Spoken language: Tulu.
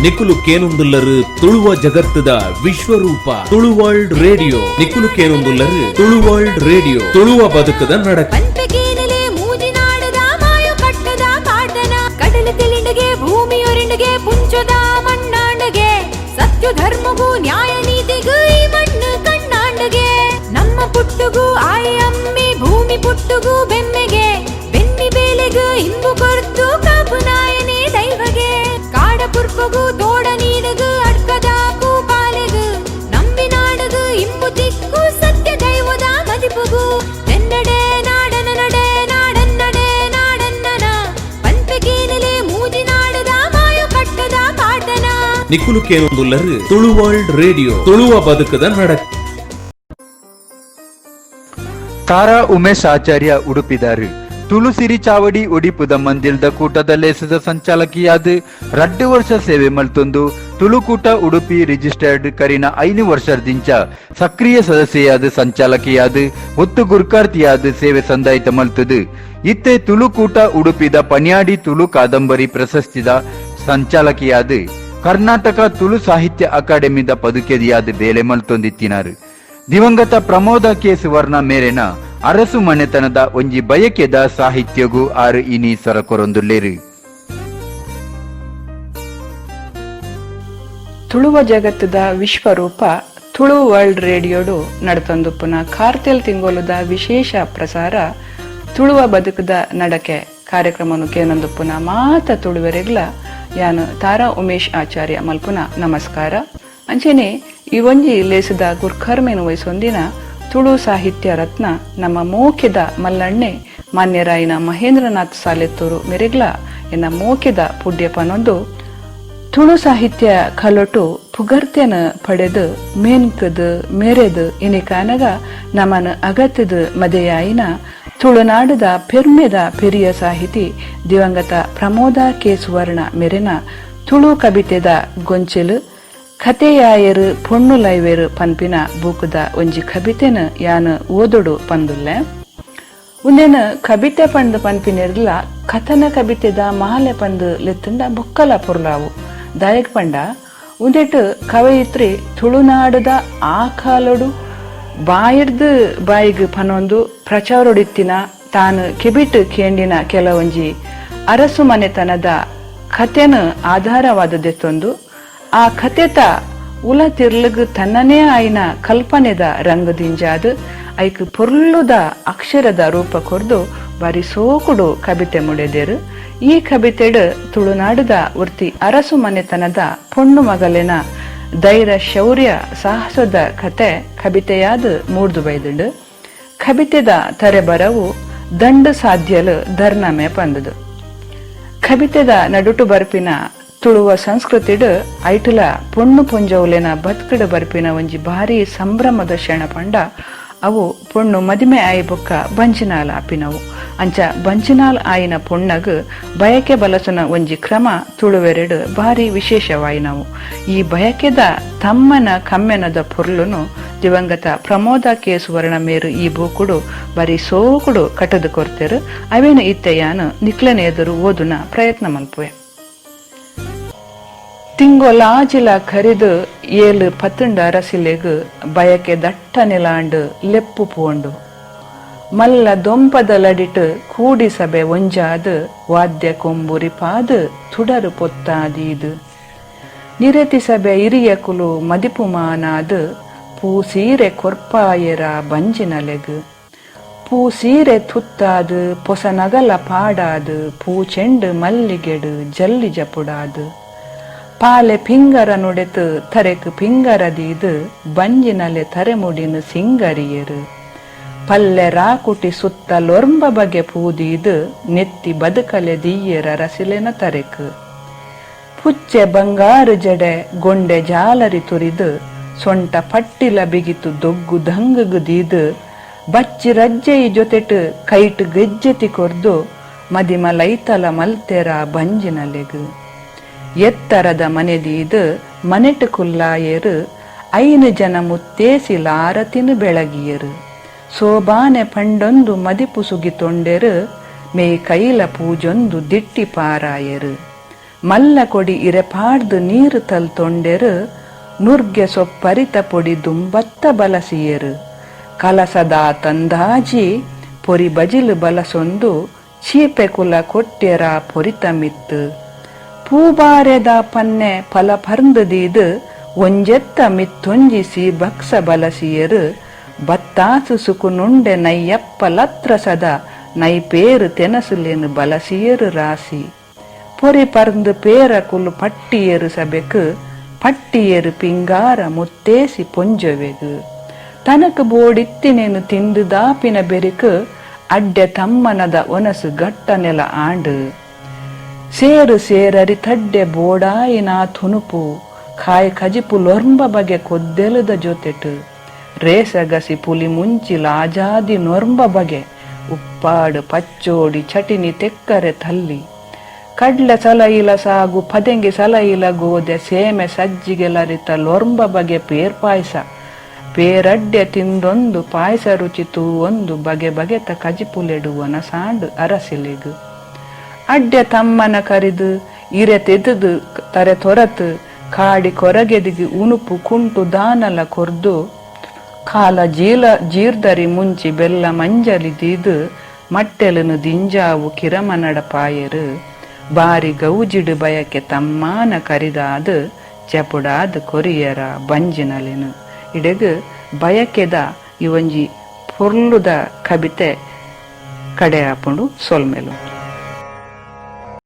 ನಿಕುಲು ಕೇನುಂದುಲ್ಲರು ತುಳುವ ಜಗತ್ತದ ವಿಶ್ವರೂಪ ತುಳುವರ್ಲ್ಡ್ ರೇಡಿಯೋ. ನಿಕುಲು ಕೇನುಂದುಲ್ಲರು ತುಳುವರ್ಲ್ಡ್ ರೇಡಿಯೋ, ತುಳುವ ಬದುಕದ ನಡಕ. ಪನ್ಪೆಗೇನಲೆ ಮೂಜಿನಾಡದ ಮಾಯು ಕಟ್ಟದ ಪಾಡ್ದನ. ಕಡಲ ತೆಲಿಂಡಗೆ, ಭೂಮಿಯೊರಿಂಡಗೆ, ಪುಂಚದ ಮಣ್ಣಾಂಡಗೆ, ಸತ್ಯ ಧರ್ಮಗೂ ನ್ಯಾಯ ನೀತಿಗೂ ಈ ಮಣ್ಣು ಕಣ್ಣಾಂಡಗೆ. ನಮ್ಮ ಪುಟ್ಟುಗೂ ಆಯಿ ಅಮ್ಮೆ ಭೂಮಿ ಪುಟ್ಟುಗೂ ಬೆಮ್ಮೆಗೆ, ಬೆನ್ನಿ ಬೇಲೆಗು ಇಂಬು ಕೊರ್ತು ಕಾಪು ನಾಯನೇ ದೈವಗೆ. ಕಾಡ ಪುರ್ಪಗು ತೋಡ ನೀಡುಗು ಅಡ್ಕದ ಕೂಪಾಲೆಗು ನಂಬಿ ನಾಡುಗು ಇಂಬು ತಿಕ್ಕು ಸತ್ಯ ದೈವದ ಮದಿಪುಗು. ತೆನ್ನಡೆ ನಾಡನ ನಡೆ ನಾಡನ್ನಡೆ ನಾಡನ್ನನ. ಪನ್ಪೆಗೇನಲೆ ಮೂಜಿನಾಡದ ಮಾಯು ಕಟ್ಟದ ಪಾಡ್ದನ. ನಿಕುಲು ಕೇನುಂದುಲ್ಲರು ತುಳುವರ್ಲ್ಡ್ ರೇಡಿಯೋ, ತುಳುವ ಬದುಕದ ನಡಕ. ತಾರಾ ಉಮೇಶ್ ಆಚಾರ್ಯ ಉಡುಪಿದಾರು ತುಳುಸಿರಿ ಚಾವಡಿ ಒಡಿಪುದ ಮಂದಿಲ್ದ ಕೂಟದ ಲೇಸದ ಸಂಚಾಲಕಿಯಾದ 2 ವರ್ಷ ಸೇವೆ ಮಲ್ತೊಂದು, ತುಳುಕೂಟ ಉಡುಪಿ ರಿಜಿಸ್ಟರ್ಡ್ ಕರಿನ 5 ವರ್ಷದಿಂಚ ಸಕ್ರಿಯ ಸದಸ್ಯೆಯಾದ, ಸಂಚಾಲಕಿಯಾದ, ಒತ್ತು ಗುರ್ಕಾರ್ತಿಯಾದ ಸೇವೆ ಸಂದಾಯಿತ ಮಲ್ತದು. ಇತ್ತೆ ತುಳುಕೂಟ ಉಡುಪಿದ ಪನ್ಯಾಡಿ ತುಳು ಕಾದಂಬರಿ ಪ್ರಶಸ್ತಿದ ಸಂಚಾಲಕಿಯಾದ, ಕರ್ನಾಟಕ ತುಳು ಸಾಹಿತ್ಯ ಅಕಾಡೆಮಿದ ಪದುಕೆದಿಯಾದ ಬೇಲೆ ಮಲ್ತೊಂದಿತ್ತಿನಾರು. ದಿವಂಗತ ಪ್ರಮೋದ ಕೆ ಸುವರ್ಣ ಮೇರೆನ ಅರಸು ಮನೆತನದ ಒಂಜಿ ಬಯಕೆದ ಸಾಹಿತ್ಯಗೂ ಆರು ಇನಿ ಸರಕೊರೊಂದುಲ್ಲೇರು. ತುಳುವ ಜಗತ್ತದ ವಿಶ್ವರೂಪ ತುಳು ವರ್ಲ್ಡ್ ರೇಡಿಯೋಡು ನಡತೊಂದುಪ್ಪುನ ಕಾರ್ತೆಲ್ ತಿಂಗೊಲುದ ವಿಶೇಷ ಪ್ರಸಾರ ತುಳುವ ಬದುಕದ ನಡಕೆ ಕಾರ್ಯಕ್ರಮನು ಕೇನೊಂದುಪ್ಪುನ ಮಾತ ತುಳುವೆರೆಗ್ಲ ಯಾನು ತಾರಾ ಉಮೇಶ್ ಆಚಾರ್ಯ ಮಲ್ಪುನ ನಮಸ್ಕಾರ. ಅಂಚೆನೆ ಈ ಒಂಜಿ ಲೇಸದ ಗುರ್ಖರ್ಮೆನು ವಹಿಸೊಂದಿನ ತುಳು ಸಾಹಿತ್ಯ ರತ್ನ, ನಮ್ಮ ಮೋಕೆದ ಮಲ್ಲಣ್ಣೆ ಮಾನ್ಯರಾಯಿನ ಮಹೇಂದ್ರನಾಥ್ ಸಾಲೆತ್ತೂರು ಮೆರೆಗ್ಲ ಎನ್ನ ಮೋಕೆದ ಪುಡ್ಯಪನೊಂದು, ತುಳು ಸಾಹಿತ್ಯ ಕಲೊಟು ಪುಗರ್ತೆನ ಪಡೆದು ಮೇನ್ಕದ್ ಮೆರೆದು ಇನಿಕಾನಗ ನಮನ ಅಗತ್ಯದ ಮದೆಯಾಯಿನ ತುಳುನಾಡದ ಪೆರ್ಮೆದ ಪೆರಿಯ ಸಾಹಿತಿ ದಿವಂಗತ ಪ್ರಮೋದ ಕೆ ಸುವರ್ಣ ಮೆರೆನ ತುಳು ಕವಿತೆದ ಗೊಂಚಲು ಕತೆಯಾಯರು ಪೊಣ್ಣು ಲೈವೆರು ಪನ್ಪಿನ ಬೂಕುದ ಒಂಜಿ ಕಬಿತೆನ ಯಾನ್ ಓದೊಡು ಪಂದುಲ್ಲೆ. ಉಂದೆನ್ ಕಬಿತೆ ಪಂದ್ ಪನ್ಪಿನೆರ್ಲ ಕಥನ ಕಬಿತೆದ ಮಾಲೆ ಪಂದ್ ಲೆತ್ತುಂಡ ಬೊಕ್ಕಲ ಪೊರ್ಲಾವು. ದಾಯೆಗ್ ಪಂಡ ಉಂದೆಟ್ ಕವಯಿತ್ರಿ ತುಳುನಾಡುದ ಆ ಕಾಲೊಡು ಬಾಯಿರ್ದ್ ಬಾಯಿಗ್ ಪನೊಂದು ಪ್ರಚಾರೊಡಿತ್ತಿನ, ತಾನ್ ಕೆಬಿಟ್ ಕೇಂಡಿನ ಕೆಲವೊಂಜಿ ಅರಸು ಮನೆತನದ ಕತೆನ್ ಆಧಾರವಾದ್ ದೆತ್ತೊಂದು, ಆ ಕತೆತ ಉಲ ತಿರ್ಲ್ಗ್ ತನ್ನನೇ ಆಯಿನ ಕಲ್ಪನೆದ ರಂಗ್ ದಿಂಜಾದ್ ಐಕ್ ಪೊರ್ಲುದ ಅಕ್ಷರದ ರೂಪ ಕೊರ್ದು ಬಾರಿ ಸೋಕುಡು ಕಬಿತೆ ಮುಡೆದೆರ್. ಈ ಕಬಿತೆಡ್ ತುಳುನಾಡುದ ಒರ್ತಿ ಅರಸು ಮನೆತನದ ಪೊಣ್ಣು ಮಗಲೆನ ದೈರ ಶೌರ್ಯ ಸಾಹಸೊದ ಕತೆ ಕಬಿತೆಯಾದ್ ಮೂಡ್ದು ಬೈದ್ಂಡ್. ಕಬಿತೆದ ತರೆಬರವು ದಂಡ್ ಸಾಧ್ಯಲ್ ಧರ್ನಮೆ ಪಂದ್ದ್. ಕಬಿತೆದ ನಡುಟು ಬರ್ಪಿನ ತುಳುವ ಸಂಸ್ಕೃತಿಡ್, ಐಟುಲ ಪೊಣ್ಣು ಪೊಂಜೊವುಲೆನ ಬದ್ಕ್ಡ್ ಬರ್ಪಿನ ಒಂಜಿ ಭಾರಿ ಸಂಭ್ರಮದ ಕ್ಷಣ ಪಂಡ ಅವು ಪೊಣ್ಣು ಮದಿಮೆ ಆಯಿ ಬೊಕ್ಕ ಬಂಜಿನಾಲ್ ಆಪಿನವು. ಅಂಚ ಬಂಜಿನಾಲ್ ಆಯಿನ ಪೊಣ್ಣಗ್ ಬಯಕೆ ಬಲಸುನ ಒಂಜಿ ಕ್ರಮ ತುಳುವೆರೆಡ್ ಭಾರಿ ವಿಶೇಷವಾಯಿನವು. ಈ ಬಯಕೆದ ತಮ್ಮನ ಕಮ್ಮೆನದ ಪೊರ್ಲುನು ದಿವಂಗತ ಪ್ರಮೋದ ಕೆ ಸುವರ್ಣ ಮೇರ್ ಈ ಬೂಕುಡು ಬಾರಿ ಸೋಕುಡು ಕಟುದು ಕೊರ್ತೆರ್. ಅವೆನ್ ಇತ್ತೆ ಯಾನ್ ನಿಕ್ಲೆನ ಎದುರು ಓದುನ ಪ್ರಯತ್ನ ಮಲ್ಪುವೆ. ತಿಂಗೊಲಾಜಿಲ ಕರಿದ್ ಏಲ್ ಪತ್ತ್ಂಡ ಅರಸಿಲೆಗ್ ಬಯಕೆ ದಟ್ಟನೆಲಾಂಡ್ ಲೆಪ್ಪು ಪೋಂಡು. ಮಲ್ಲ ದೊಂಪದ ಲಡಿಟ್ ಕೂಡಿ ಸಭೆ ಒಂಜಾದ್ ವಾದ್ಯ ಕೊಂಬುರಿಪಾದ್ ತುಡರ್ ಪೊತ್ತಾದೀದ್ ನಿರೆತಿ ಸಭೆ ಹಿರಿಯಕುಲು ಮದಿಪು ಮಾನಾದ್ ಪೂ ಸೀರೆ ಕೊರ್ಪಾಯೆರ ಬಂಜಿನಲೆಗ್. ಪೂ ಸೀರೆ ತುತ್ತಾದ್ ಪೊಸ ನಗಲ ಪಾಡಾದ್ ಪೂ ಚೆಂಡ್ ಮಲ್ಲಿಗೆಡ್ ಜಲ್ಲಿ ಜಪುಡಾದ್ ಪಾಲೆ ಪಿಂಗರ ನುಡೆತ್ ತರೆಕ್ ಪಿಂಗರ ದೀದ್ ಬಂಜಿನಲೆ ತರೆಮುಡಿನ್ ಸಿಂಗರಿಯೆರ್. ಪಲ್ಲೆ ರಾಕುಟಿ ಸುತ್ತ ಲೊರ್ಂಬ ಬಗೆ ಪೂ ದೀದ್ ನೆತ್ತಿ ಬದುಕಲೆ ದೀಯೆರ್ ಅರಸಿಲೆನ ತರೆಕ್. ಪುಚ್ಚೆ ಬಂಗಾರ್ ಜಡೆ ಗೊಂಡೆ ಜಾಲರಿ ತುರಿದ್ ಸೊಂಟ ಪಟ್ಟಿಲ ಬಿಗಿತ್ ದೊಗ್ಗು ದಂಗ್ಗ್ ದೀದ್ ಬಚ್ಚಿ ರಜ್ಜೆಯಿ ಜೊತೆಟ್ ಕೈಟ್ ಗೆಜ್ಜೆತಿ ಕೊರ್ದು ಮದಿಮಲೈತಲ ಮಲ್ತೆರಾ ಬಂಜಿನಲೆಗ್. ಎತ್ತರದ ಮನೆ ದೀದ್ ಮನೆಟ್ ಕುಲ್ಲಾಯೆರ್ ಐನ್ ಜನ ಮುತ್ತೇಸಿಲ್ ಆರತಿನ್ ಬೆಳಗಿಯೆರ್. ಸೋಬಾನೆ ಪಂಡೊಂದು ಮದಿಪು ಸುಗಿತೊಂಡೆರ್ ಮೆಯಿ ಕೈಲ ಪೂಜೊಂದು ದಿಟ್ಟಿ ಪಾರಾಯೆರ್. ಮಲ್ಲ ಕೊಡಿ ಇರೆಪಾಡ್ದು ನೀರು ತಲ್ತೊಂಡೆರ್ ನುರ್ಗೆ ಸೊಪ್ಪರಿತ ಪೊಡಿ ದುಂಬತ್ತ ಬಲಸಿಯೆರ್ ಕಲಸದ ತಂದಾಜಿ ಪೊರಿ ಬಜಿಲ್ ಬಲಸೊಂದು ಚೀಪೆ ಕುಲ ಕೊಟ್ಯೆರ ಪೊರಿತ ಮಿತ್ತ್ ಪೂಬಾರೆದ ಪನ್ನೆ ಪಲ ಪರ್ಂದ್ ದೀದ್ ಒಂಜೆತ್ತ ಮಿತ್ತೊಂಜಿ ಸೀಬಕ್ಸ ಬಲಸಿಯೆರ್ ಬತ್ತಾಸು ಸುಕುನುಂಡೆ ನೈಯಪ್ಪ ಲತ್ರಸದ ನೈಪೇರು ತೆನಸುಲೆನ್ ಬಲಸಿಯೆರ್ ರಾಸಿ ಪೊರಿ ಪರ್ಂದ್ ಪೇರ ಕುಲು ಪಟ್ಟಿಯೆರ್ ಸಬೆಕ್ ಪಟ್ಟಿಯೆರ್ ಪಿಂಗಾರ ಮುತ್ತೇಸಿ ಪೊಂಜೊವೆಗ್ ತನಕ್ ಬೋಡಿತ್ತಿನೆನ್ ತಿಂದ್ ದಾಪಿನ ಬೆರಿಕ್ ಅಡ್ಡೆ ತಮ್ಮನದ ಒನಸು ಗಟ್ಟನೆಲ ಆಂಡ್ ಸೇರು ಸೇರರಿ ತಡ್ಡೆ ಬೋಡಾಯಿನ ತುನುಪು ಕಾಯ್ ಕಜಿಪು ಲೊರ್ಂಬ ಬಗೆ ಕೊದ್ದೆಲದ ಜೊತೆಟ್ ರೇಸಗಸಿ ಪುಲಿ ಮುಂಚಿ ಲಾಜಾದಿ ನೊರ್ಂಬ ಬಗೆ ಉಪ್ಪಾಡು ಪಚ್ಚೋಡಿ ಚಟಿನಿ ತೆಕ್ಕರೆ ತಲ್ಲಿ ಕಡ್ಲೆ ಸಲಯಿಲ ಸಾಗು ಪದೆಂಗಿ ಸಲಯಿಲ ಗೋದೆ ಸೇಮೆ ಸಜ್ಜಿಗೆ ಲರಿತ ಲೊರ್ಂಬ ಬಗೆ ಪೇರ್ ಪಾಯಸ ಪೇರಡ್ಡೆ ತಿಂದೊಂದು ಪಾಯಸ ರುಚಿ ತೂವೊಂದು ಬಗೆ ಬಗೆತ ಕಜಿಪುಲೆಡು ಒನಸಾಂಡು ಅರಸಿಲೆಗ್ ಅಡ್ಡೆ ತಮ್ಮನ ಕರಿದು ಇರೆ ತೆಗೆದು ತರೆ ತೊರತು ಕಾಡಿ ಕೊರಗೆದಿಗೆ ಉಣುಪು ಕುಂಟು ದಾನಲ ಕೊರ್ದು ಕಾಲ ಜೀಲ ಜೀರ್ದರಿ ಮುಂಚಿ ಬೆಲ್ಲ ಮಂಜಲಿ ದೀದು ಮಟ್ಟೆಲನು ದಿಂಜಾವು ಕಿರಮನಡ ಪಾಯರು ಬಾರಿ ಗೌಜಿಡು ಬಯಕೆ ತಮ್ಮಾನ ಕರಿದಾದ ಚಪುಡಾದ ಕೊರಿಯರ ಬಂಜಿನಲೆನು ಇಡೆಗ್ ಬಯಕೆದ ಈ ಒಂಜಿ ಪೊರ್ಲುದ ಕಬಿತೆ ಕಡೆ ಆಪುಂಡು ಸೊಲ್ಮೆಲು.